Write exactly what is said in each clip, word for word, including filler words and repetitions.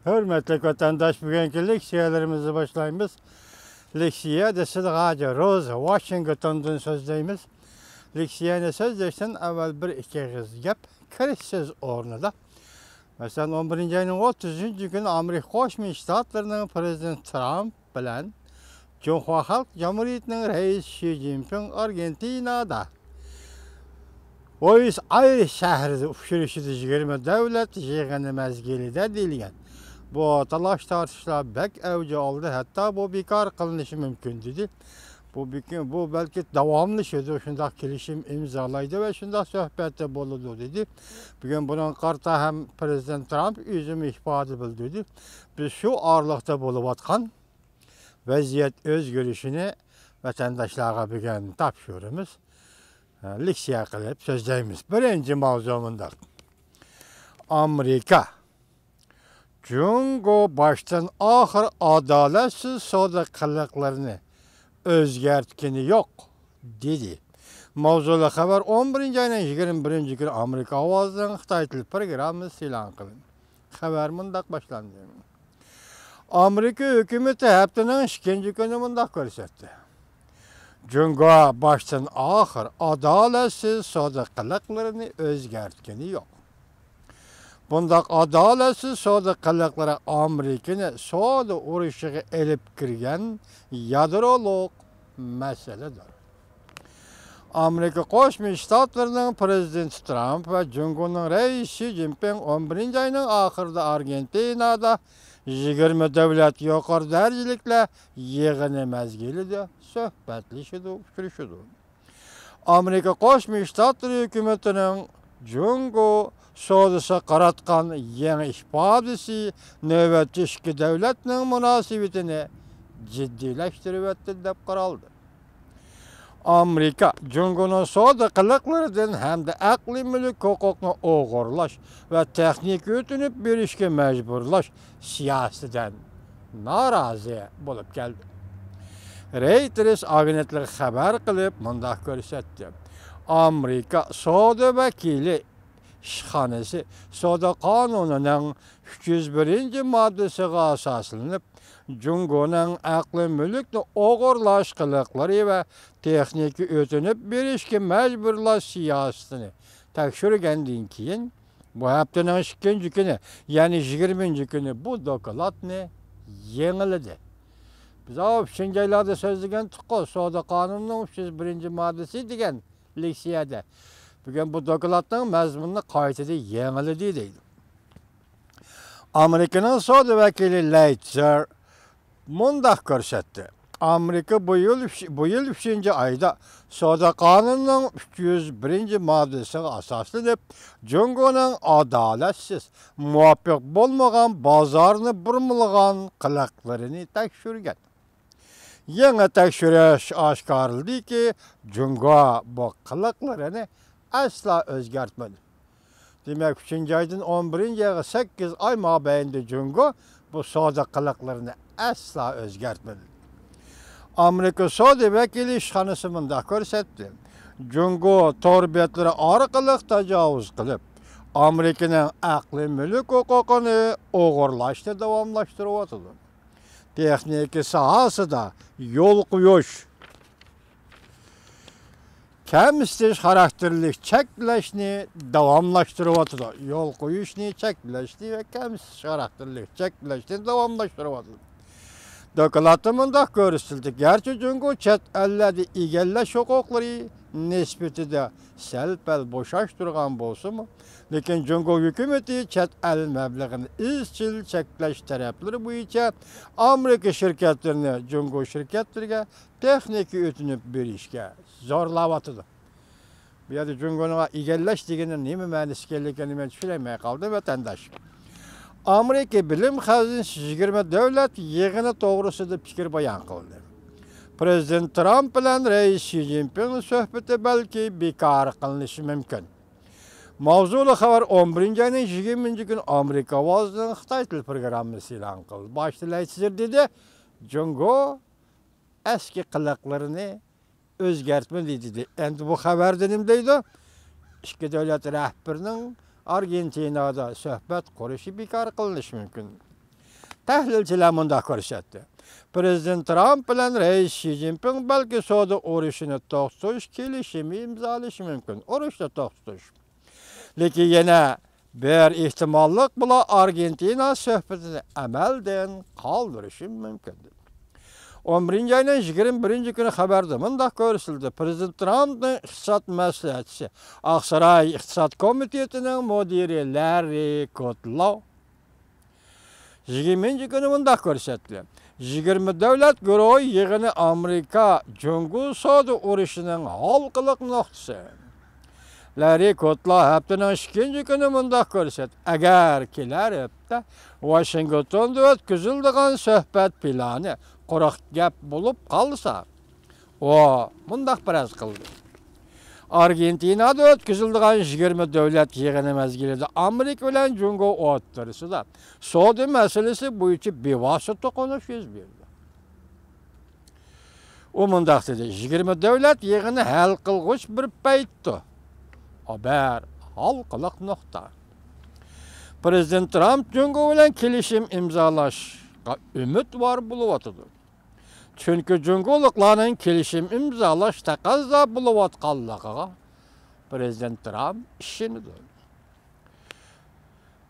ھۆرمەتلىك ۋەتەنداش، بۈگۈنكى لېكسىيەلىرىمىزنى باشلايمىز. لېكسىيە دېسىدىغاجە روز ۋاشىنگتوندىن سۆزلەيمىز. لېكسىيەنى سۆزلەشتىن ئەۋۋەل بىر ئىككى ئېغىز گەپ كىرىش سۆز ئورنىدا. مەسىلەن، ئون بىرىنچى ئاينىڭ ئوتتۇزىنچى كۈنى ئامېرىكا قوشما شتاتلىرىنىڭ پرېزىدېنتى ترامپ بىلەن جۇڭخۇا خەلق جۇمھۇرىيىتىنىڭ رەئىسى شى جىنپىڭ ئارگېنتىنادا بۇينوس ئايرېس شەھىرىدە ئۇچرىشىدۇ. يىگىرمە دۆلەت يىغىنى مەزگىلىدە دېيىلگەن. بۇ تالاش-تارتىشلار بەك ئەۋج ئالدى، ھەتتا بۇ بىكار قىلىنىشى مۇمكىن، دېدى. بۇ بىك-، بۇ بەلكى داۋاملىشىدۇ، شۇنداق كېلىشىم ئىمزالايدۇ ۋە شۇنداق سۆھبەتتە بولىدۇ، دېدى. بۈگۈن بۇنىڭغا قارىتا ھەم پرېزىدېنت ترامپ ئۆزىمۇ ئىپادە بىلدۈردى. بىز شۇ ئارىلىقتا بولۇۋاتقان ۋەزىيەت ئۆزگىرىشىنى ۋەتەنداشلارغا بۈگۈن تاپشۇرىمىز. لېكسىيە قىلىپ سۆزلەيمىز. بىرىنچى ماۋزۇ مۇنداق. ئامېرىكا جۇڭگو باشتىن ئاخىر ئادالەتسىز سودا قىلىقلىرىنى ئۆزگەرتكىنى يوق، دېدى. ماۋزۇلۇق خەۋەر ئون بىرىنچى ئاينىڭ يىگىرمە بىرىنچى كۈنى ئامېرىكا ئاۋازىنىڭ خىتاي تىل پروگراممىسى ئېلان قىلىندى. خەۋەر مۇنداق باشلاندى. ئامېرىكا ھۆكۈمىتى ھەپتىنىڭ ئىككىنچى كۈنى مۇنداق كۆرسەتتى. جۇڭگو باشتىن ئاخىر ئادالەتسىز سودا قىلىقلىرىنى ئۆزگەرتكىنى يوق. بۇنداق ئادالەتسىز سودا قىلىقلىرى ئامېرىكىنى سودا ئۇرۇشىغا ئېلىپ كىرگەن يادرولۇق مەسىلىدۇر. ئامېرىكا قوشما شتاتلىرىنىڭ پرېزىدېنتى ترامپ ۋە جۇڭگونىڭ رەئىسى شى جىنپىڭ ئون بىرىنچى ئاينىڭ ئاخىرىدا ئارگېنتىنادا يىگىرمە دۆلەت يۇقىرى دەرىجىلىكلەر يىغىنى مەزگىلىدە سۆھبەتلىشىدۇ، ئۇچرىشىدۇ. ئامېرىكا قوشما شتاتلىرى ھۆكۈمىتىنىڭ جۇڭگو سودىسىغا قاراتقان يېڭى ئىپادىسى نۆۋەتتە ئىككى دۆلەتنىڭ مۇناسىۋىتىنى جىددىيلەشتۈرۈۋەتتى دەپ قارالدى. ئامېرىكا جۇڭگونىڭ سودا قىلىقلىرىدىن ھەمدە ئەقلىي مۈلۈك ھوقۇقىنى ئوغرىلاش ۋە تېخنىكا ئۆتۈنۈپ بېرىشكە مەجبۇرلاش سىياسىتىدىن نارازى بولۇپ كەلدى. رېيتېرس ئاگېنتلىقى خەۋەر قىلىپ مۇنداق كۆرسەتتى. ئامېرىكا سودا ۋەكىلى ئىشخانىسى سودا قانۇنىنىڭ ئۈچ يۈز بىرىنچى ماددىسىغا ئاساسلىنىپ، جۇڭگونىڭ ئەقلىي مۈلۈكنى ئوغرىلاش قىلىقلىرى ۋە تېخنىكا ئۆتۈنۈپ بېرىشكە مەجبۇرلاش سىياسىتىنى تەكشۈرگەندىن كېيىن، بۇ ھەپتىنىڭ ئىككىنچى كۈنى، يەنى يىگىرمىنچى كۈنى بۇ دوكلاتنى يېڭىلىدى. بىز ئاۋۇ ئۈچىنچى ئايلاردا سۆزلىگەنتۇققۇ، سودا قانۇنىنىڭ ئۈچ يۈز بىرىنچى ماددىسى دېگەن لېكسىيەدە. بۈگۈن بۇ دوكلاتنىڭ مەزمۇنىنى قايتىدىن يېڭىلىدى دەيدۇ. ئامېرىكىنىڭ سودا ۋەكىلى لەيتزېر مۇنداق كۆرسەتتى. ئامېرىكا بۇ يىل، بۇ يىل ئۈچىنچى ئايدا سودا قانۇنىنىڭ ئۈچ يۈز بىرىنچى ماددىسىغا ئاساسلىنىپ، جۇڭگونىڭ ئادالەتسىز، مۇۋاپىق بولمىغان بازارنى بۇرمىلىغان قىلىقلىرىنى تەكشۈرگەن. يېڭى تەكشۈرۈش ئاشكارىلىدىكى، جۇڭگو بۇ قىلىقلىرىنى ئەسلا ئۆزگەرتمىدى. دېمەك، ئۈچىنچى ئايدىن ئون بىرىنچى ئايغا سەككىز ئاي مابەينىدە جۇڭگو بۇ سودا قىلىقلىرىنى ئەسلا ئۆزگەرتمىدى. ئامېرىكا سودا ۋەكىلى ئىشخانىسى مۇنداق كۆرسەتتى: جۇڭگو تور بەتلىرى ئارقىلىق تاجاۋۇز قىلىپ، ئامېرىكىنىڭ ئەقلىي مۈلۈك ھوقۇقىنى ئوغرىلاشنى داۋاملاشتۇرۇۋاتىدۇ. تېخنىكا ساھەسىدە يول قويۇش، كەمسىتىش خاراكتېرلىك چەكلەشنى داۋاملاشتۇرۇۋاتىدۇ. يول قويۇشنى چەكلەشنى ۋە كەمسىتىش خاراكتېرلىك چەكلەشنى داۋاملاشتۇرۇۋاتىدۇ. دوكلاتتا مۇنداق كۆرسىتىلدى: گەرچە جۇڭگو چەت ئەللەردە ئىگىلەش ھوقۇقلىرى نىسبىتىدە سەل-پەل بوشاش تۇرغان بولسىمۇ، لېكىن جۇڭگو ھۆكۈمىتى چەت ئەل مەبلىغىنى ئىزچىل چەكلەش تەرەپلىرى بويىچە ئامېرىكا شىركەتلىرىنى جۇڭگو شىركەتلىرىگە تېخنىكا ئۆتۈنۈپ بېرىشكە زورلاۋاتىدۇ. بۇ يەردە جۇڭگونىڭ ئىگىلەش دېگىنى نېمە مەنىسى ئىكەنلىكىنى مەن چۈشىنەلمەي قالدىم، ۋەتەنداش. ئامېرىكا بىلىم خەزىنىسى يىگىرمە دۆلەت يىغىنى توغرىسىدا پىكىر بايان قىلدى. پرېزىدېنت ترامپ بىلەن رەئىس شى جىنپىڭ سۆھبىتى بەلكى بىكار قىلىنىشى مۇمكىن. ماۋزۇلۇق خەۋەر ئون بىرىنچى ئاينىڭ يىگىرمىنچى كۈنى ئامېرىكا ئاۋازىنىڭ خىتاي تىل پروگراممىسى ئېلان قىلدى. باشتا لەيتزېر دېدى، جۇڭگو ئەسكى قىلىقلىرىنى ئۆزگەرتمىدى دېدى. ئەمدى بۇ خەۋەردە نېمە دەيدۇ؟ ئىككى دۆلەت رەھبىرىنىڭ ئارگېنتىنادا سۆھبەت قۇرۇشى بىكار قىلىنىشى مۇمكىن. تەھلىلچىلەر مۇنداق كۆرسەتتى: پىرېزىدېنت ترامپ بىلەن رەئىس شى جىنپىڭ بەلكى سودا ئۇرۇشىنى توختىتىش كېلىشىمى ئىمزالىشى مۇمكىن. ئۇرۇشنى توختىتىش. لېكىن يەنە بىر ئېھتىماللىق بۇلار ئارگېنتىنا سۆھبىتىنى ئەمەلدىن قالدۇرۇشى مۇمكىن. ئون بىرىنچى ئاينىڭ يىگىرمە بىرىنچى كۈنى خەۋەردە مۇنداق كۆرسىتىلدى: پىرېزىدېنت ترامپنىڭ ئىقتىساد مەسلىھەتچىسى، ئاقساراي ئىقتىساد كومىتېتىنىڭ مۇدىرى لاررى كودلو يىگىرمىنچى كۈنى مۇنداق كۆرسەتتى: يىگىرمە دۆلەت گۇرۇھى يىغىنى ئامېرىكا جۇڭگو سودا ئۇرۇشىنىڭ ھالقىلىق نۇقتىسى. لاررى كودلو ھەپتىنىڭ ئىككىنچى كۈنى مۇنداق كۆرسەتتى: ئەگەر كېلەر ھەپتە ۋاشىنگتوندا ئۆتكۈزۈلىدىغان سۆھبەت پىلانى قۇرۇق گەپ بولۇپ قالسا، ئۇ مۇنداق پەرەز قىلدى: ئارگېنتىنادا ئۆتكۈزۈلىدىغان يىگىرمە دۆلەت يىغىنى مەزگىلىدە ئامېرىكا بىلەن جۇڭگو ئوتتۇرىسىدا سودا مەسىلىسى بويىچە بىۋاسىتە توقۇنۇش يۈز بېرىدۇ. ئۇ مۇنداق دېدى: يىگىرمە دۆلەت يىغىنى ھەل قىلغۇچ بىر پەيتتۇ. ئۇ بىر ھالقىلىق نۇقتا. پىرېزىدېنت ترامپ جۇڭگو بىلەن كېلىشىم ئىمزالاشقا ئۈمىدۋار بولۇۋاتىدۇ. چۈنكى جۇڭگولۇقلارنىڭ كېلىشىم ئىمزالاش تەقەززا بولۇۋاتقانلىقىغا پىرېزىدېنت ترامپ ئىشىنىدۇ.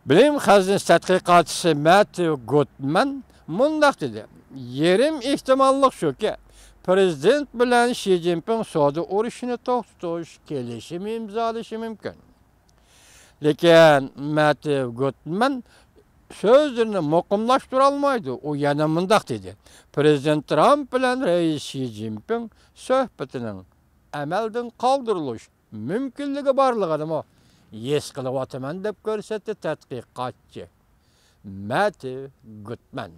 بىلىم خەزىنىسى تەتقىقاتچىسى مەتيۇ گۇتمەن مۇنداق دېدى: يېرىم ئېھتىماللىق شۇكى، پىرېزىدېنت بىلەن شى جىنپىڭ سودا ئۇرۇشىنى توختىتىش كېلىشىمى ئىمزالىشى مۇمكىن. لېكىن مەتيۇ گۇتمەن سۆزلىرىنى مۇقىملاشتۇرالمايدۇ. ئۇ يەنە مۇنداق دېدى: پىرېزىدېنت ترامپ بىلەن رەئىس شى جىنپىڭ سۆھبىتىنىڭ ئەمەلدىن قالدۇرۇلۇش مۇمكىنلىكى بارلىقىنىمۇ ھېس قىلىۋاتىمەن، دەپ كۆرسەتتى تەتقىقاتچى مەتيۇ گۇتمەن.